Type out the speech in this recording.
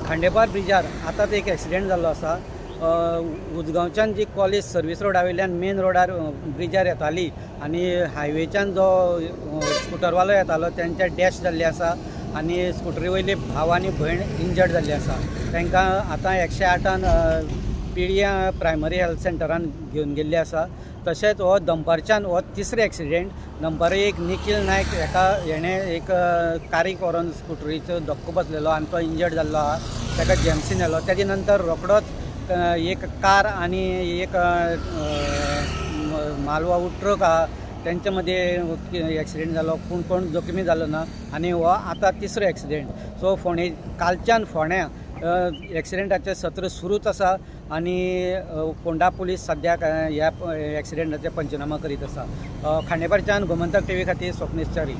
खांडेपार ब्रिजार आतांच एक एक्सिडेंट जाल्लो आसा. उजगांवच्यान जी कॉलेज सर्वीस रोडा वयल्यान मेन रोडार ब्रिजार येताली आनी हायवेच्यान जो स्कुटरवालो येतालो तेंच्या डॅश जाल्ली आसा आनी स्कुटरी वयली भाव आनी भयण इंजर्ड जाल्ली आसा. तांकां आतां 108 पिळयां प्रायमरी हेल्थ सेंटरान घेवन गेल्ली आसा. तशेंच हो दनपारच्यान हो तिसरो एक्सिडेंट. दनपार एक निखील नायक हेका हेणें एक कारीक व्हरोन स्कुटरीचो धक्को बसलेलो आनी तो इंजर्ड जाल्लो आहा. ताका जेएमसीन व्हेलो. तेजे नंतर रोखडोच एक कार आनी एक मालवाहू ट्रक आहा तेंच्या मदीं एक्सिडेंट जालो, पूण कोण जखमी जालो ना आनी हो आतां तिसरो एक्सिडेंट. सो फोंडे कालच्यान फोंड्या एक्सिडेंटाचें सत्र सुरूच आसा आनी फोंडा पुलीस सद्याक ह्या एक्सिडेंटाचे पंचनामा करीत आसा. खांडेपारच्यान गोमंतक टीव्ही खातीर स्वप्नेश च्यारी.